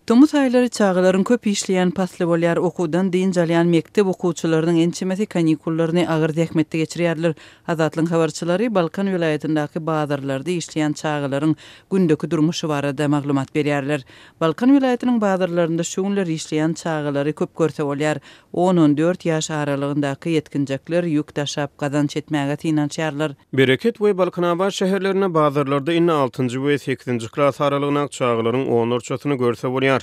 Tomus aýlary çagalaryň köp işleýän pasly bolýar. Okuwdan dynç alýan mekdep okuwçylarynyň ençemesi kanikullaryny agyr zähmetde geçirýärler. Azatlygyň habarçylary Balkan welaýatyndaky bazarlarda işleýän çagalaryň gündeki durmuşy barada maglumat berýärler. Balkan welaýatynyň bazarlarynda şu günler işleýän çagalary köp görse bolýar. On-on dört ýaş aralygyndaky ýetginjekler ýük daşap gazanç etmäge synanyşýarlar. Bereket we Balkanabat şäherlerinde bazarlarda indi altynjy we sekizinji klas aralygyndaky çagalaryň onlarçasyny görse bolýar.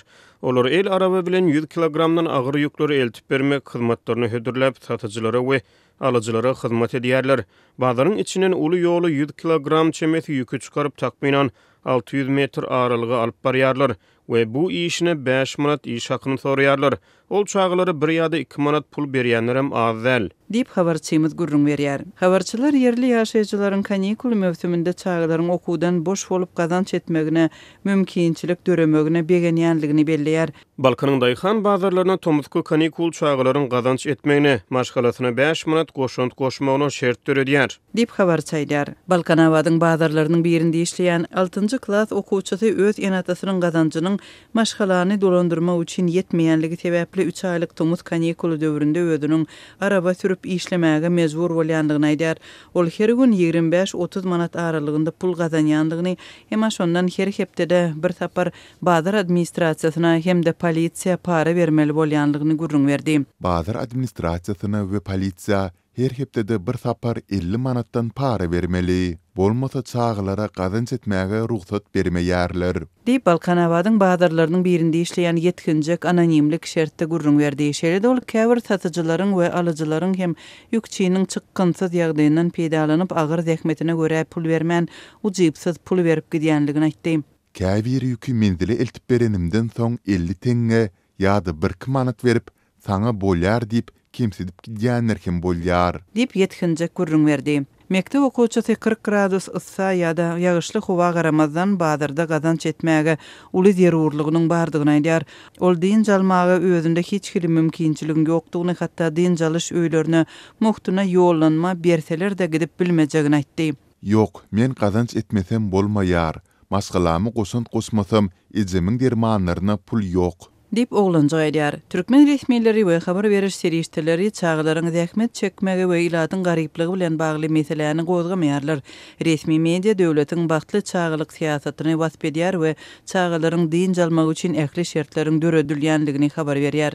Olar el araba bilen ýüz kilogramdan agyr ýükleri eltip bermek hyzmatlaryny hödürläp, satyjylara we alyjylara hyzmat edýärler. Bazaryň içinden uly ýola ýüz kilogram çemesi ýüki çykaryp, takmynan 600 metr aralyga alyp barýarlar we bu işine bäş manat iş hakyny soraýarlar. Ol çagalara bir ýa-da iki manat pul berýänlerem az däl. Diýip, habarçymyz gürrüň berýär. Habarçylar ýerli ýaşaýjylaryň kanikul möwsüminde çagalaryň okuwdan boş bolup gazanç etmegine mümkinçilik döremegine begenýänligini belleýär. Balkanyň daýhan bazarlarynda tomusky kanikul çagalaryň gazanç etmegine, maşgalasyna bäş manat goşant goşmagyna şert döredýär. Diýip, habarçy aýdýar. Balkanabadyň bazarlarynyň birinde işleýän altynjy klas okuwçysy öz ene-atasynyň gazanjynyň maşgalany dolandyrmak üçin ýetmeýänligi sebäpli üç aýlyk tomus kanikuly döwründe özüniň araba sürüp işlemäge mejbur bolýandygyny aýdýar. Ol her gün 25-30 manat aralygynda pul gazanýandygyny, emma şondan her hepdede bir sapar bazar administrasiýasyna hem-de polisiýa para bermeli bolýandygyny gürrüň berdi. Bazar administrasiýasyna we polisiýa Her hepdede bir sapar 50 manatdan para bermeli. Bolmasa çagalara gazanç etmäge rugsat bermeýärler. Diýip, Balkanabadyň bazarlarynyň birinde işleýän ýetginjek anonimlik şertde gürrüň berdi. Şeýle-de ol käbir satyjylaryň we alyjylaryň hem ýükçiniň çykgynsyz ýagdaýyndan peýdalanyp, agyr zähmetine görä pul bermän, ujypsyz pul berip gidýänligini aýtdy. Käbir ýüki menzile eltip berenimden soň 50 teňňe ýa-da birki manat berip, Saňa bolýar diýip, kemsidip gidýänler hem bolýar. Diýip, ýetginjek gürrüň berdi. Mekdep okuwçysy 40 gradus yssa ýa-da ýagyşly howa garamazdan, bazarda gazanç etmäge uly zerurlygynyň bardygyny aýdýar. Ol dynç almaga özünde hiç hili mümkinçiligiň ýokdugyny, hatda dynç alyş öýlerine mugtuna ýollanma berseler-de gidip bilmejegini aýtdy. Ýok, men gazanç etmesem bolmaýar. Maşgalama goşant goşmasam, ejemiň dermanlaryna pul ýok. Diýip, oglanjyk aýdýar. Türkmen resmileri we habar beriş serişdeleri çagalaryň zähmet çekmegi we ilatyň garyplygy bilen bagly meseläni gozgamaýarlar. Resmi media döwletiň bagtly çagalyk syýasatyny wasp edýär we çagalaryň dynç almagy üçin ähli şertleriň döredilýändigini habar berýär.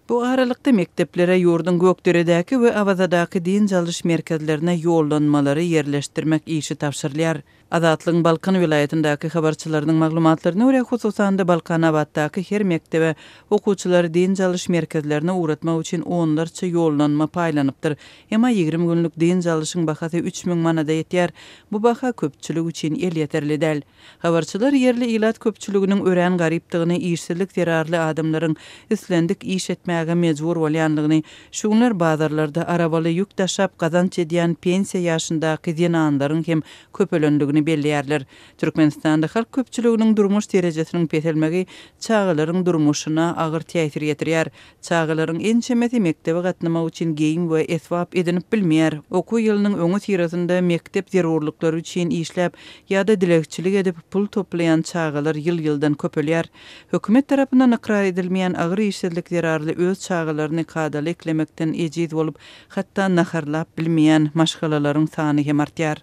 Bu aralykda mekdeplere ýurduň Gökderedäki we Awazadaky dynç alyş merkezlerine ýollanmalary ýerleşdirmek işi tabşyrylýar. Azatlygyň Balkan welaýatyndaky habarçylarynyň maglumatlaryna görä, hususan-da Balkanabatdaky her mekdebe okuwçylary dynç alyş merkezlerine ugratmak üçin onlarça ýollanma paýlanypdyr. Emma 20 günlük dynç alyşyň bahasy 3000 manada ýetýär. Bu baha köpçülik üçin elýeterli däl. Habarçylar ýerli ilat köpçüliginiň örän garypdygyny, işsizlik zerarly adamlaryň islendik iş etmäge mejbur bolýandygyny, şu günler bazarlarda arabaly ýük daşap gazanç edýän pensiýa ýaşyndaky zenanlaryň hem köpelendigini belleýärler. Türkmenistanda halk köpçüliginiň durmuş derejesiniň peselmegi çagalaryň durmuşyna agyr täsir ýetirýär. Çagalaryň ençemesi mekdebe gatnamak üçin geýim we esbap edinip bilmeýär. Okuw ýylynyň öňüsyrasynda mekdep zerurlyklary üçin işläp ýa-da dilegçilik edip pul toplaýan çagalar ýyl-ýyldan köpelýär. Hökümet tarapyndan ykrar edilmeýän agyr işsizlik zerarly öz çagalaryny kadaly eklemekden ejiz bolup, hatda naharlap bilmeýän maşgalalaryň sany hem artýar.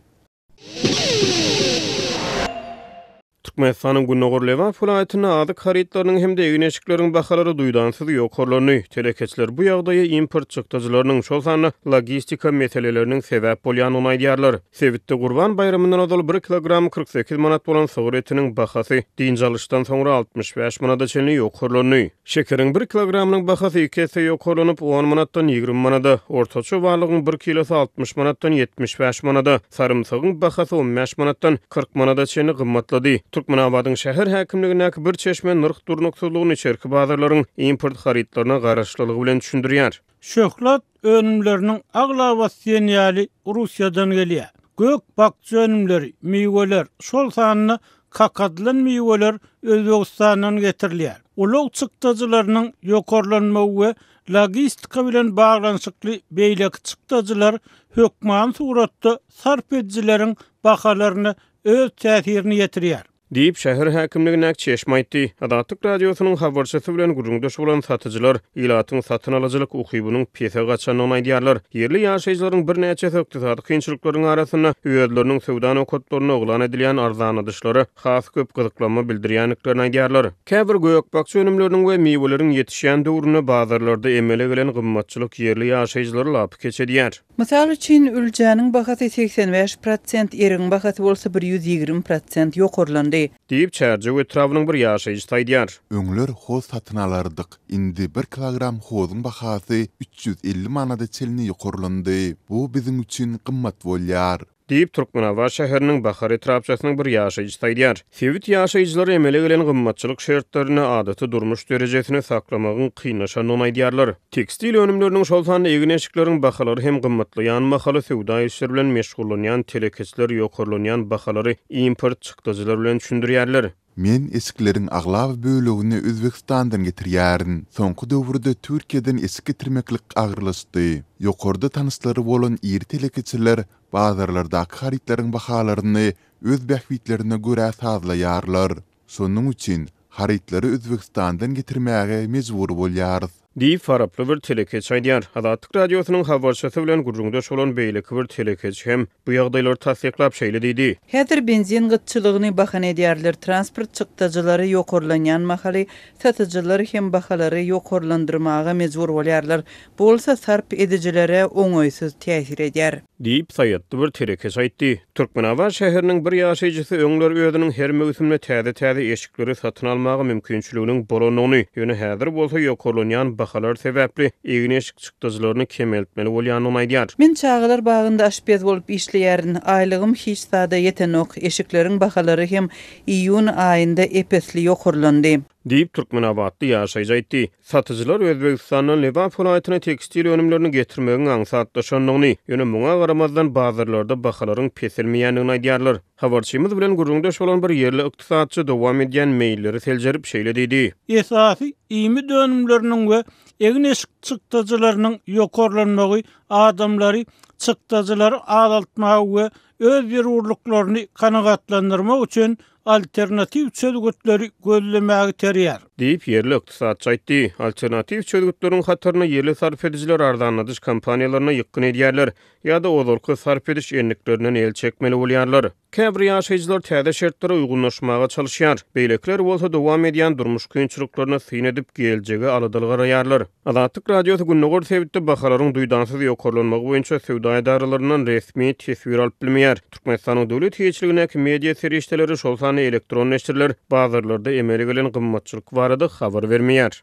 Türkmenistanyň gündogar Lebap welaýatynda azyk harytlarynyň hem-de egin-eşikleriň bahalary duýdansyz ýokarlandy. Telekeçiler bu ýagdaýa import çykdajylarynyň, şol sanda logistika meseleleriniň sebäp bolýandygyny aýdýarlar. Sebitde Gurban baýramyndan ozal bir kilogramy 48 manat bolan sygyr etiniň bahasy dynç alyşdan soňra 65 manada çenli ýokarlandy. Şekeriň bir kilogramynyň bahasy iki esse ýokarlanyp, on manatdan 20 manada, ortaça balygyň bir kilosy 60 manatdan 75 manada, sarymsagyň bahasy on bäş manatdan 40 manada çenli gymmatlady. Türkmenabadyň şäher häkimligindäki bir çeşme nyrh durnuksyzlygyny içerki bazarlaryň import harytlaryna garaşlylygy bilen düşündirýär. Şöhlat önümleriniň aglabasy diýen ýaly Russiýadan gelýär. Gök-bakja önümleri, miweler, şol sanda kakadylan miweler Özbegistandan getirilýär. Ulag çykdajylarynyň ýokarlanmagy we logistika bilen baglanyşykly beýleki çykdajylar hökmany suratda sarp edijileriň bahalaryna öz täsirini ýetirýär. Diýip, şäher häkimligindäki çeşme aýtdy. Azatlyk Radiosynyň habarçysy bilen gürrüňdeş bolan satyjylar ilatyň satyn alyjylyk ukybynyň pese gaçandygyny aýdýarlar. Ýerli ýaşaýjylaryň birnäçesi ykdysady kynçylyklaryň arasynda özleriniň söwda nokatlarynda yglan edilýän arzanladyşlara has köp gyzyklanma bildirýändiklerini aýdýarlar. Käbir gök-bakja önümleriniň we miweleriň ýetişýän döwründe bazarlarda emele gelen gymmatçylyk ýerli ýaşaýjylary lapykeç edýär. Mysal üçin, üljäniň bahasy 85 prosent, erigiň bahasy bolsa 120 prosent ýokarlandy. Diýip, Çärjew etrabynyň bir ýaşaýjysy aýdýar. Öňler hoz satyn alardyk. Indi bir kilogram hozuň bahasy 350 manada çenli ýokarlandy. Bu biziň üçin gymmat bolýar. Diýip, Türkmenabat şäheriniň Bahar etrapçasynyň bir ýaşaýjysy aýdýar. Sebit ýaşaýjylary emele gelen gymmatçylyk şertlerinde adaty durmuş derejesini saklamagyň kynlaşandygyny aýdýarlar. Tekstil önümleriniň, şol sanda egin-eşikleriň bahalary hem gymmatlaýan mahaly söwda işleri bilen meşgullanýan telekeçiler ýokarlanýan bahalary import çykdajylary bilen düşündirýärler. Men eşikleriň aglaba bölegini Özbegistandan getirýärin. Soňky döwürde Türkiýeden eşik getirmeklik agyrlaşdy. Ýokarda tanyşlary bolan iri telekeçiler bazarlardaky harytlaryň bahalaryny öz bähbitlerine görä sazlaýarlar. Şonuň üçin harytlary Özbegistandan getirmäge mejbur bolýarys. Diýip, faraply bir telekeçi aýdýar. Azatlyk Radiosynyň habarçysy bilen gürrüňdeş bolan beýleki bir telekeçi hem bu ýagdaýlary tassyklap şeýle diýdi. Häzir benzin gytçylygyny bahana edýärler, transport çykdajylary ýokarlanýan mahaly satyjylar hem bahalary ýokarlandyrmaga mejbur bolýarlar. Bu bolsa sarp edijilere oňaýsyz täsir edýär. Diýip, saýatly bir telekeçi aýtdy. Türkmenabat şäheriniň bir ýaşaýjysy öňler özüniň her möwsümde täze-täze eşikleri satyn almaga mümkinçiliginiň bolandygyny, ýöne häzir bolsa ýokarlanýan bahalar sebäpli egin-eşik çykdajylaryny kemeltmeli bolýandygyny aýdýar. Men çagalar bagynda aşpez bolup işleýärin. Aýlygym hiç zada ýetenok. Eşikleriň bahalary hem iýun aýynda ep-esli ýokarlandy. Diýip, türkmenabatly ýaşaýjy aýtdy. Satyjylar Özbegistandan Lebap welaýatyna tekstil önümlerini getirmegiň aňsatlaşandygyny, ýöne muňa garamazdan bazarlarda bahalaryň peselmeýändigini aýdýarlar. Habarçymyz bilen gürrüňdeş bolan bir ýerli ykdysatçy dowam edýän meýilleri seljerip, şeýle diýdi. Esasy iýmit önümleriniň we egin-eşik çykdajylarynyň ýokarlanmagy adamlary çykdajylary azaltmaga we öz zerurlyklaryny kanagatlandyrmak üçin alternatiw çözgütleri gözlemäge iterýär. Diýip, ýerli ykdysatçy aýtdy. Alternatiw çözgütleriň hatarynda ýerli sarp edijiler arzanladyş kompaniýalaryna ýykgyn edýärler ýa-da ozalky sarp ediş endiklerinden el çekmeli bolýarlar. Käbir ýaşaýjylar täze şertlere uýgunlaşmaga çalyşýar, beýlekiler bolsa dowam edýän durmuş kynçylyklaryna syn edip, geljege aladaly garaýarlar. Azatlyk Radiosy gündogar sebitde bahalaryň duýdansyz ýokarlanmagy boýunça söwda edaralaryndan resmi teswir alyp bilmeýär. Türkmenistanyň döwlet eýeçiligindäki media serişdeleri, şol sanda elektron neşirler bazarlarda emele gelen gymmatçylyk barada habar bermeýär.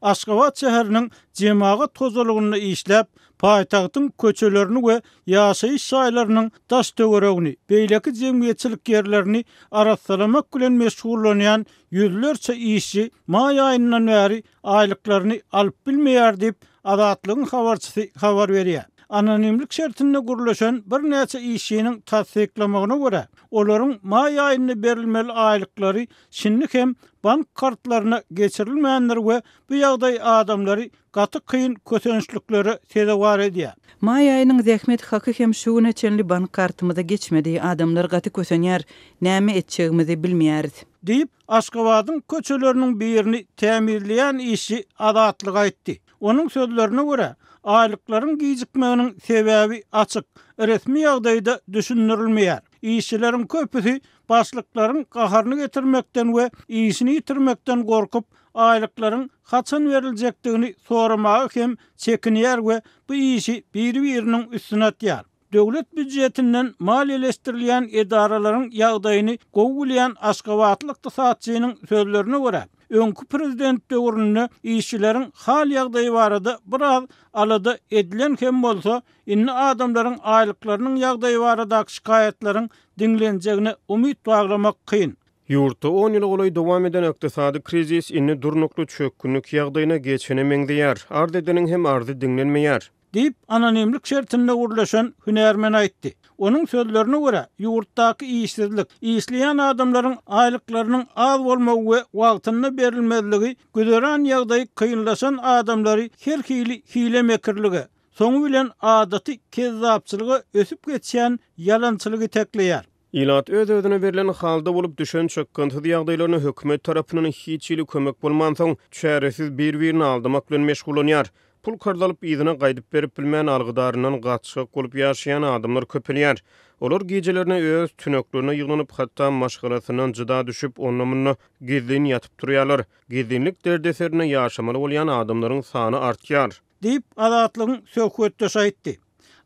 Aşgabat şäheriniň jemagat hojalygynda işläp, paýtagtyň köçelerini we ýaşaýyş jaýlarynyň daş-töweregini, beýleki jemgyýetçilik ýerlerini arassalamak bilen meşgullanýan Ýüzlerçe işçi maý aýyndan bäri aýlyklaryny alyp bilmeýär diýip, Azatlygyň habarçysy habar berýär. Anonimlik şertinde gürleşen birnäçe işçiniň tassyklamagyna görä, olaryň maý aýynda berilmeli aýlyklary şindi hem bank kartlaryna geçirilmändir we bu ýagdaý adamlary gaty kyn kösençliklere sezewar edýär. Maý aýynyň zähmet haky hem şu güne çenli bank kartymyza geçmedi. Adamlar gaty kösenýär. Näme etjegimizi bilmeýäris. Diýip, Aşgabadyň köçeleriniň birini tämizleýän işçi Azatlyga aýtdy. Onuň sözlerine görä, aýlyklaryň gijikmeginiň sebäbi açyk, resmi ýagdaýda düşündirilmeýär. Işçileriň köpüsi başlyklaryň gaharyny getirmekden we işini ýitirmekden gorkup, aýlyklaryň haçan beriljekdigini soramaga hem çekinýär we bu işi biri-biriniň üstüne atýar. Döwlet býujetinden maliýeleşdirilýän edaralaryň ýagdaýyny gowy bilýän aşgabatly ykdysatçynyň sözlerine görä, öňki prezident döwründe işçileriň hal-ýagdaýy barada biraz alada edilen hem bolsa, indi adamlaryň aýlyklarynyň ýagdaýy baradaky şikaýatlaryň diňlenjegine umyt baglamak kyn. Ýurtda on ýyla golaý dowam eden ykdysady krizis indi durnukly çökgünlik ýagdaýyna geçene meňzeýär. Arz edeniň hem arzy diňlenmeýär. Diýip, anonimlik şertinde gürleşen hünärmen aýtdy. Onuň sözlerine görä, ýurtdaky işsizlik, işleýän adamlaryň aýlyklarynyň az bolmagy we wagtynda berilmezligi güzeran ýagdaýy kynlaşan adamlary her hili hile-mekirlige, soňy bilen adaty kezzapçylyga ösüp geçýän ýalançylyk itekleýär. Ilat öz-özüne berlen halda bolup, düşen çykgynsyz ýagdaýlaryna hökümet tarapyndan hiç hili kömek bolmansoň, çäresiz bir-birini aldamak bilen meşgullanýar. Pul karz alyp, yzyna gaýdyp berip bilmän, algydaryndan gaçgak bolup ýaşaýan adamlar köpelýär. Olar gijelerine öz tüneklerine ýygnanyp, hatda maşgalasyndan jyda düşüp, onda-munda gizlin ýatyp turýarlar. Gizlinlik derdeserinde ýaşamaly bolýan adamlaryň sany artýar. Diýip, Azatlygyň söhbetdeşi aýtdy.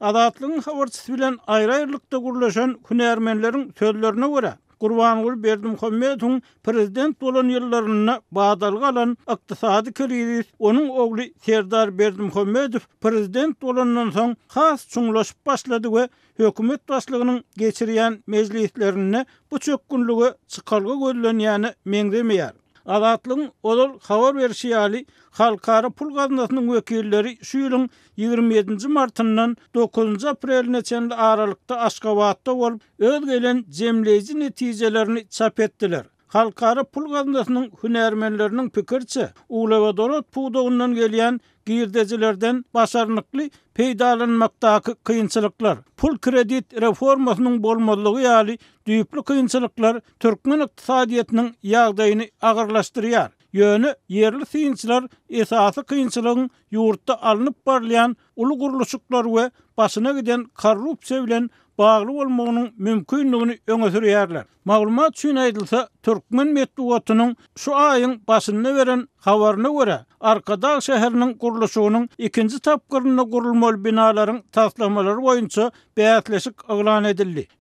Azatlygyň habarçysy bilen aýry-aýrylykda gürleşen hünärmenleriň sözlerine görä, Gurbanguly Berdimuhamedowyň prezident bolan ýyllarynda badalga alan ykdysady krizis onuň ogly Serdar Berdimuhamedow prezident bolandan soň has çuňlaşyp başlady we hökümet başlygynyň geçirýän mejlislerinde bu çökgünlige çykalga gözlenýäne meňzemeýär. Azatlygyň ozal habar berşi ýaly, Halkara pul gaznasynyň wekilleri şu ýylyň 27-nji martyndan dokuzynjy apreline çenli aralykda Aşgabatda bolup, öz gelen jemleýji netijelerini çap etdiler. Halkara pul gaznasynyň hünärmenleriniň pikiriçe, uglewodorod pudagyndan gelýän girdejilerden başarnykly peýdalanmakdaky kynçylyklar, pul-kredit reformasynyň bolmazlygy ýaly düýpli kynçylyklar türkmen ykdysadyýetiniň ýagdaýyny agyrlaşdyrýar. Ýöne ýerli synçylar esasy kynçylygyň ýurtda alnyp barylýan uly gurluşyklar we başyna giden korrupsiýa bilen bagly bolmagynyň mümkindigini öňe sürýärler. Maglumat üçin aýdylsa, türkmen metbugatynyň şu aýyň başynda beren habaryna görä, Arkadag şäheriniň gurluşygynyň ikinji tapgyrynda gurulmaly binalaryň taslamalary boýunça bäsleşik yglan edildi.